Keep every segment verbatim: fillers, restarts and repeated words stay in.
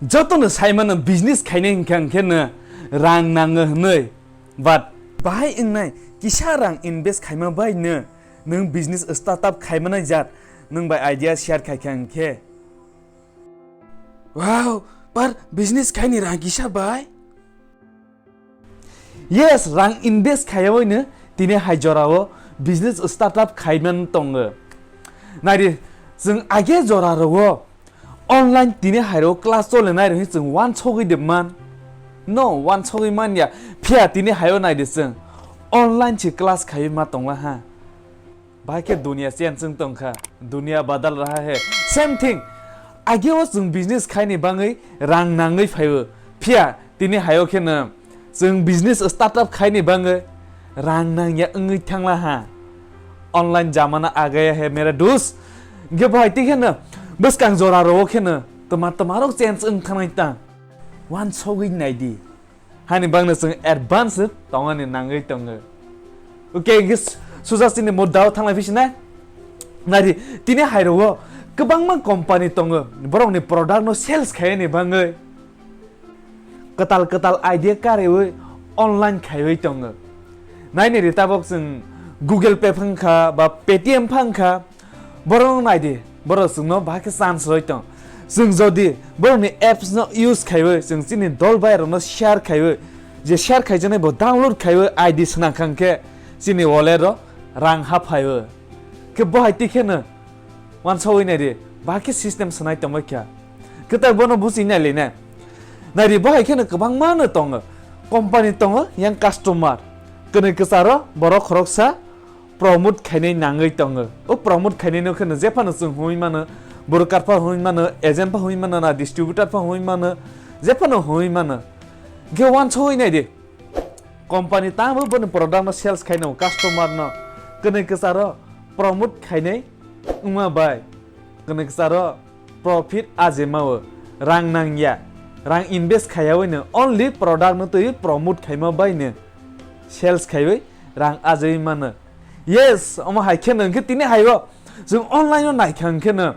Jotono saimano business khainai hwnkha hwnkhe no rang nango hwnwi. But bahai wngnai kisa rang invest khaima bai no nwng business startup khaimanai jat nwng bai idea share khaikha hwnkhe. Wow, par business khaini rang kisa bai? Yes, rang invest khaiyaoino tini hai jorao business startup khaiman tongo. Naidi, chwng age jora rogo online tini hai rogo class chole nai rohi chwng wansogwi de man. No, wansogwi man ya. Phiya tini hayo naidi chwng online se class khaiwi ma tongla ha. Bahai khe dunia change wng tongkha, dunia badal raha hai. Same thing, ageo chwng business khaini bangwi rang nangwi phaio. Phiya tini hayo kheno chwng business startup khaini bangwi rang nangya wngwi thangla ha. Online zamana a gaya hai mere dost. Hwnkhe bahai twi kheno bwskang jora rogo kheno tma tma rok change wng thangnai ta. Wansogwi naidi. Hani bangno chwng advance tongani nangwi tongo. Okay, hwnkhe suja chini mudda o thanglai phi sinai. Naidi, tini hai rogo kwbangma company tongo, borokni product no sales khaiyani bangwi kwtal kwtal idea kariwi online khaiwi tongo. Naini ri tabok chwng Google Pay phang kha ba Paytm phang kha, borok nai di, borok chwngno bahai khe chance roi tong. Chwng jodi borokni apps no use khaiwi, chwng chini dol bai rokno share khaiwi, je share khaijaknai bo download khaiwi I D swnang kha hwnkhe chini wallet ro rang haphaiwi. Khe bo hai twi kheno wansogwi nai di, bahai khe system swnai tongbai kha. Kwtal bono busi nai le nai. Nai di, bo hai kheno kwbangma no tongo. Company tongo, yang customer. Kwnwi kwcharo borok khoroksa promote khainai nangwi tongo. O promote khainai no kheno jephano chwng hwnwi mano, broker pha hwnwi mano, agent pha hwnwi mano, na distributor pha hwnwi mano, jephano hwnwi mano. Hwnkhe wansogwi nai di, company tamo boni product no sales khaino customer no kwnwi kwcharo promote khainai wngma bai kwnwi kwcharo profit ajemao rang nangya, rang invest khaiyaoino only product no twi promote khaima baino sales khaiwi rang ajaiwi mano. Yes, omo hai kheno hwnkhe tini haio chwng online o naikha hwnkhe no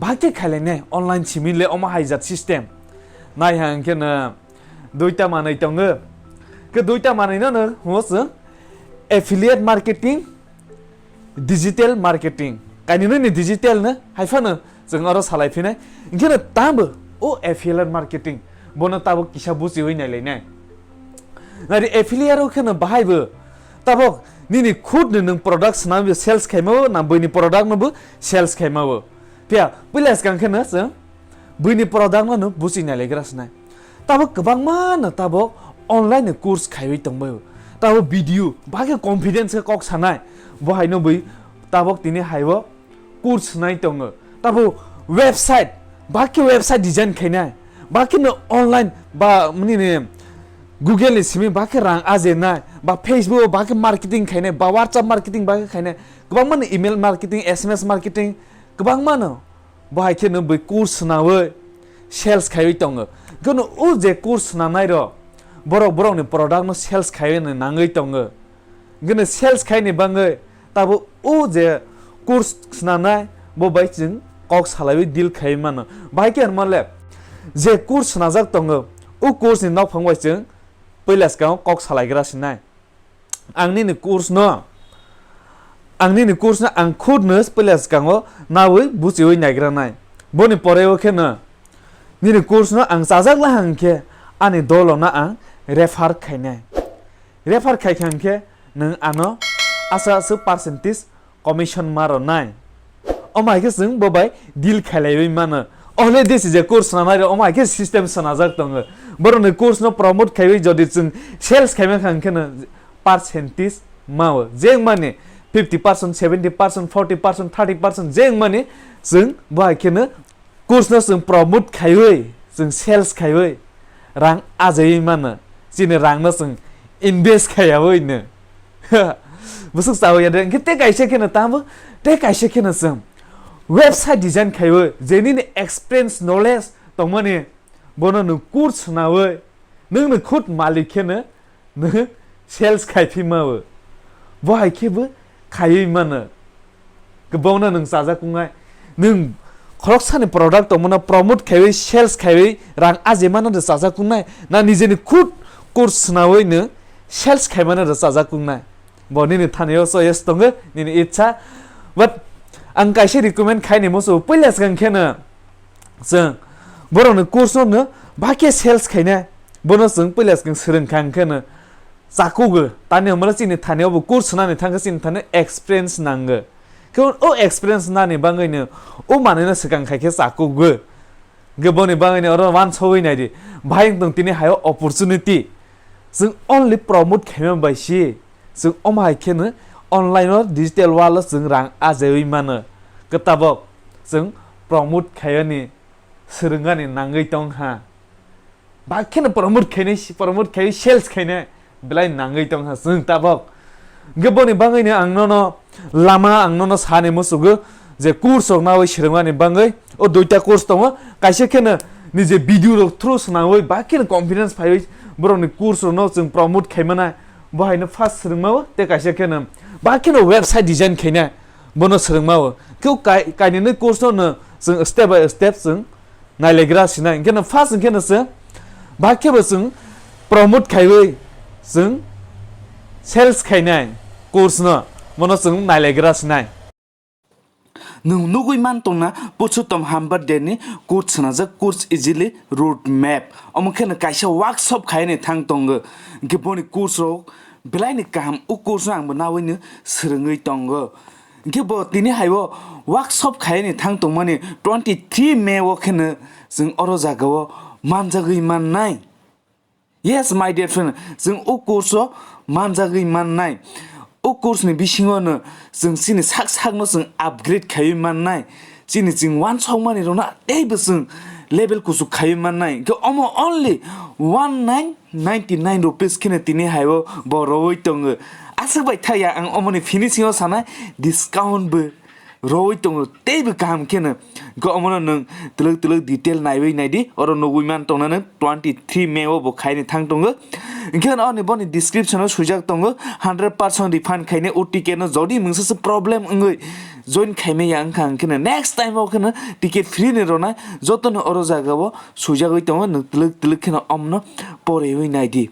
bahai khe khailainai online simi le omo hai jat system. Naiha hwnkhe no duita manwi tongo. Khe duita manwi no no hwngo chwng affiliate marketing, digital marketing. Kainwi nini digital no hai phano chwng oro salai phinai. Hwnkhe no tamo o affiliate marketing bono tabuk kisa buchiwi nai lainai. Nari affiliate o kheno bahai bo tabuk nini khud no nwng product swnamwi sales khaima o na buini product no bo sales khaima o. Phiya puila swkang kheno chwng buini product no buchi nai laikra swnai. Tabuk kwbangma no tabuk online ni course khaiwi tongbaio. Tabuk video, bahai khe confidence khe kok sanai. Bo haino bui tabuk tini haibo course nai tongo. Tabuk website, bahai khe website design khainai. Bahai khe no online ba nini Google ni simi bahai khe rang ajenai, ba Facebook o bahai khe marketing khainai, ba WhatsApp marketing bahai khe khainai. Kwbangma no email marketing, S M S marketing, kwbangma no. Bo hai khe no bui course swnawi sales khaiwi tongo. Hwnkhe no o je course swnamnai rok, borok borokni product no sales khaiwi nangwi tongo. Hwnkhe no sales khaini bangwi tabuk o je course swnamnai bo bai chwng kok salaiwi deal khaiwi mano. Bahai khe hwnma le je course swnajak tongo, o course ni nokphang bai chwng puila swkango kok salaigra sinai. Ang nini course no, ang nini course no ang khud no puila swkango nawi buchiwi naigranai. Boni poreo khe no nini course no ang chajak la hang khe ani dolo no ang refer khainai. Refer khaikha hwnkhe nwng ano aswk aswk percentage commission ma rwnai. Omo hai khe chwng bo bai deal khailaiwi mano. Ohole desi je course swnamnai rok, omo hai khe system swnajak tongo. Borokni course no promote khaiwi jodi chwng sales khaima kha hwnkhe no percentage mao. Je wngmani fifty percent, seventy percent, forty percent, thirty percent je wngmani chwng bo hai khe no course no chwng promote khaiwi chwng sales khaiwi rang ajaiwi mano. Chini rang no chwng invest khaiyawi no. Bwswk chawi ya de, hwnkhe tei kaisa kheno tamo, tei kaisa kheno chwng website design khaiwi, je nini experience, knowledge tongmani, bono nwng course swnaiwi, nwng no khud malik kheno nwng sales khaiphi mao. Bo hai khe bo khaiwi mano. Kwbangno nwng chajak wngnai. Nwng khoroksani product tongmano promote khaiwi, sales khaiwi rang aje mano rwchajak wngnai, na nijeni khud course swnawi no sales khaimano rwchajak wngnai? Bo nini thani-o choice tongo, nini ichha. But ang kaisa recommend khaini muchungo, puila swkang kheno chwng borokni course no no bahai khe sales khainai, bono chwng puila swkang swrwng kha, hwnkhe no chakugo. Tani hwnba chini thani-o bo course nani thangkhe chini thani experience nango. Khe o experience nani bagwi no o manwi no swkang khai khe chakugo. Hwnkhe boni bagwi no oro wansogwi naidi, bahai wng tong tini hai-o opportunity. Chwng only promote khaima bai si, chwng omo hai kheno online o, digital world o chwng rang ajewi mano. Kwtabok chwng promote khaiyani, swrwngani nangwi tong ha. Ba kheno promote khainai, promote khai sales khainai belai nangwi tong ha chwng tabok. Hwnkhe boni bagwi no ang nono lama, ang nono sani muchungo je course rok nawi swrwngmani bagwi o duita course tongo. Kaisa kheno nije video rok through swnawi ba kheno confidence phaiwi borokni course rokno chwng promote khaimanai, bo haino first swrwngmao, tei kaisa kheno ba kheno website design khainai, bono swrwngmao. Khe o kai-, kaininwi course no no chwng step by step chwng nailegra sinai. Hwnkhe no first hwnkhe no se, ba khebo chwng promote khaiwi chwng sales khainai course no, mono chwng nailegra sinai. Nwng nugwi man tongna Purushottam Hambadia ni course swnajak, course easily road map. Omo khe no kaisa workshop khaini thang tongo. Hwnkhe boni course rok belai ni kaham, o course no ang bo nawi no swrwngwi tongo. Hwnkhe bo tini hai o workshop khaini thang tongmani twenty three May o kheno chwng oro jaga o manjagwi mannai. Yes, my dear friend, chwng o course o manjagwi mannai. O course ni bisingo no chwng chini sak sak no chwng upgrade khaiwi mannai. Chini chwng wansokmani rokno teibo chwng level kuchuk khaiwi mannai. Hwnkhe omo only one nine ninety nine rupees kheno tini hai o bo rowoi tongo. Aswk bai thaya ang omoni finishing o sanai, discount bo rowoi tongo, teibo kaham kheno. Hwnkhe omono nwng twlwk twlwk detail naiwi naidi, oro nugwi man tongna nwng twenty three May o bo khaini thang tongo. Hwnkhe ani boni description o swijak tongo, hundred percent refund khainai o ticket no, jodi mungsa se problem wngwi join khaimaya wngkha, hwnkhe no next time o kheno ticket free ni rwnai, jotono oro jaga o swijagwi tongo, nwng twlwk twlwk kheno omno porewi naidi.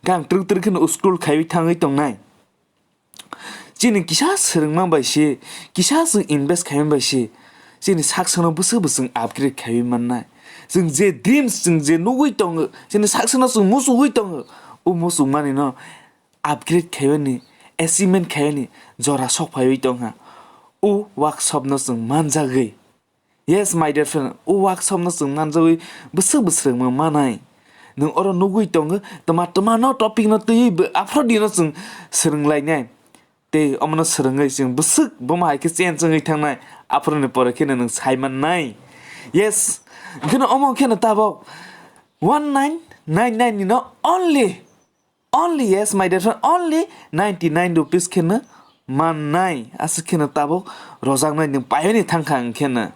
Hwnkhe ang twlwk twlwk kheno scroll khaiwi thangwi tongnai. Chini kisa swrwngma bai se, kisa chwng invest khaima bai se, chini sak sano bwswk bo chwng upgrade khaiwi mannai. Chwng je dreams, chwng je nugwi tongo, chini sak sano chwng muchugwi tongo, o muchungmani no upgrade khaiyani, achievement khaiyani jora sok phaiwi tongkha. O workshop no chwng manjagwi. Yes, my dear friend, o workshop no chwng manjagwi bwswk bwswk manai. Nwng oro nugwi tongo, tma tma no topic no twiwi bo aphrodino chwng swrwnglainai. Tei omono swrwngwi chwng bwswk bomo hai khe change wngwi thangnai, aphrodini pore kheno nwng sai mannai. Yes, hwnkhe no omo khe no tabok one nine nine nine ni no only Only, yes, my dear friend, only ninety nine rupees kheno mannai. Aswk kheno tabuk rojaknai nwng paiyani thangkha hwnkhe no.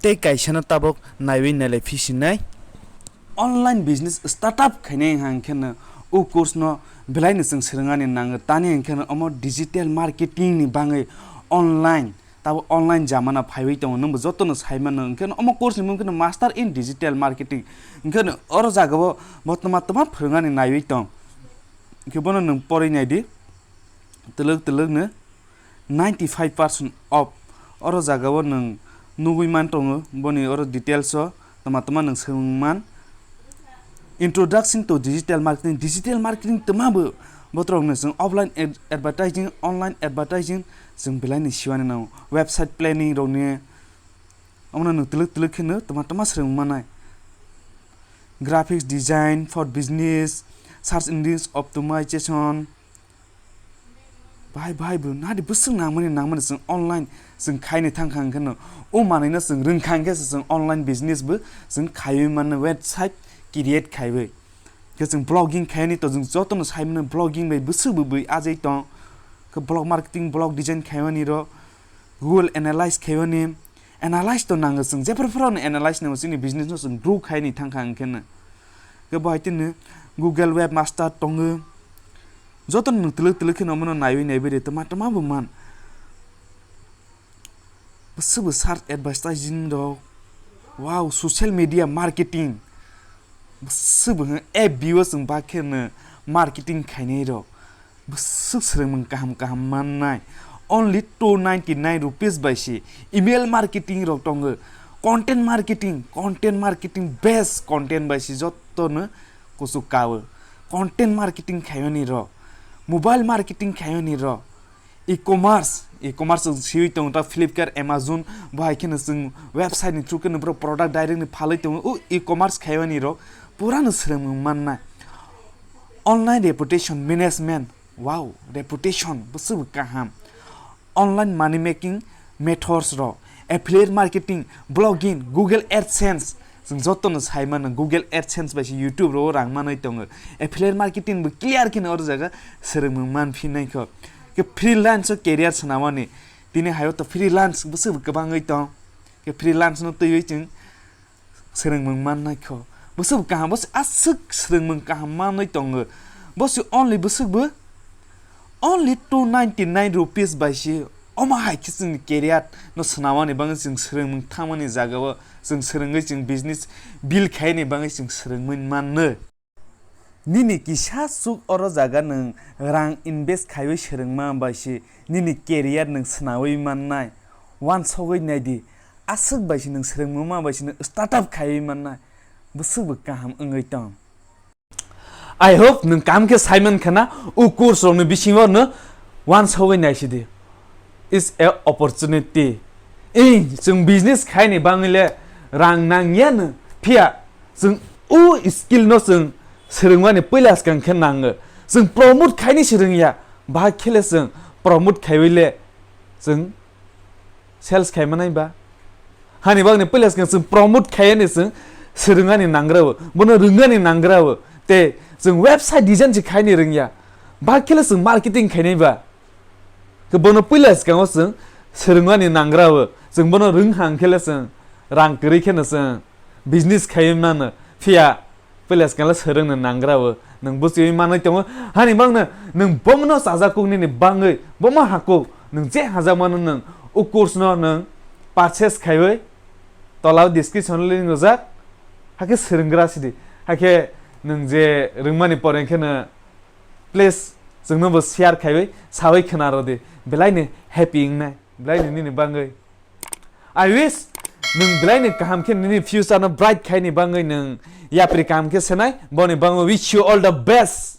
Tei kaisano tabuk naiwi nailai phisinai. Online business startup khainai hwnkhe no o course no belai no chwng swrwngani nango. Tani hwnkhe no omo digital marketing ni bangwi online Tabo online jamana phaiwi tongo, nwngbo jotono sai mano. Hwnkhe omo course ni mung kheno Master in Digital Marketing. Hwnkhe oro jagao bo tma tma phwrwngani naiwi tong. Hwnkhe bono nwng porwi naidi, twlwk twlwk no ninety five percent off. Oro jagao nwng nugwi man tongo, boni oro details o tma tma nwng swngman. Introduction to digital marketing, digital marketing tma bo botrok no chwng offline ad-, advertising, online advertising chwng belai ni siwani nango. Website planning rok ni omo no nwng twlwk twlwk kheno tma tma swrwng manai. Graphics design for business, search engine optimization, Bahai, bahai bo nadi bwswk nangmani, nangmani chwng online chwng khaini thangkha hwnkhe no, o manwi no chwng rwngkha hwnkhe se chwng online business bo chwng khaiwi mano, website create khaiwi. Khe chwng blogging khaini to chwng jotono sai mano, blogging bai bwswk bo bui ajai tong. Khe blog marketing, blog design khaimani ro, Google analyze khaimani, analyze to nango chwng, jephru phuru no analyze nango chini business no chwng grow khaini thangkha hwnkhe no. Khe bo hai tini Google Webmaster tongo. Joto no nwng twlwk twlwk kheno omono naiwi naiwi de tma tma bo man. Bwswk bo search advertising rok, wow, social media marketing, bwswk bo hwn F B o chwng bakhe no marketing khainai rok, bwswk swrwngmung kaham kaham mannai, only two ninety nine rupees bai se. Email marketing rok tongo, content marketing, content marketing best content bai se jotto no kuchuk kao. Content marketing khaimani rok, mobile marketing khaimani rok, e-commerce, e-commerce chwng siwi tongo ta Flipkart, Amazon, bo hai kheno chwng website ni through kheno borok product direct ni phalwi tongo. O e-commerce khaimani rok pura no swrwngmung manna. Online reputation management, wow, reputation bwswk bo kaham. Online money making methods rok, affiliate marketing, blogging, Google AdSense, chwng joto no sai mano Google AdSense bai se YouTube rok rang manwi tongo. Affiliate marketing bo clear kheno oro jaga swrwngmung man phinai kho. Ke freelance o career swnamani, tini hayo to freelance bwswk bo kwbangwi tong. Ke freelance no twiwi chwng swrwngmung mannai kho. Bwswk bo kaham, bwswk aswk swrwngmung kaham manwi tongo. Bwswk only bwswk bo, only two ninety nine rupees bai se. Omo hai khe chwngni career no swnamani bagwi chwng swrwngmung thangmani jagao chwng swrwngwi chwng business build khaini bagwi chwng swrwngmung manno. Nini kisa chuk oro jaga nwng rang invest khaiwi swrwngma bai se nini career nwng swnawi mannai, uansugwi naidi, aswk bai se nwng swrwngma bai se nwng startup khaiwi mannai, bwswk bo kaham wngwi tong. I hope nwng kaham khe sai mankha na, o course rokni bisingo no uansugwi naisidi. Is a opportunity. Ei, chwng business khaini bangwi le rang nangya no. Phiya chwng o skill no chwng swrwngmani puila swkang khe nango. Chwng promote khaini swrwngya, bahai khe le chwng promote khaiwi le chwng sales khai manai ba? Hani bagni puila swkang chwng promote khaiyani chwng swrwngani nangrao, bono rwngani nangrao. Tei chwng website design se khaini rwngya, bahai khe le chwng marketing khainai ba? Khe bono puila swkango chwng swrwngmani nangrao, chwng bono rwngha hwnkhe le chwng rang kwrwi kheno chwng business khaiwi mano, phiya puila swkangla swrwngno nangrao, nwng bwchwi manwi tongo. Hani bagno nwng bomono chajakuknini bangwi bomo hakuk nwng je hajakmano nwng o course no nwng purchase khaiwi tolao description o link rwjak, hakhe swrwnggra sidi, hakhe nwng je rwngmani pore kheno please chwngno bo share khaiwi sawi khna rw di, belai ni happy wngnai, belai ni nini bangwi. I wish nwng belai ni kaham khe nini future no bright khaini bangwi nwng yapri kaham khe senai, boni bangwi wish you all the best.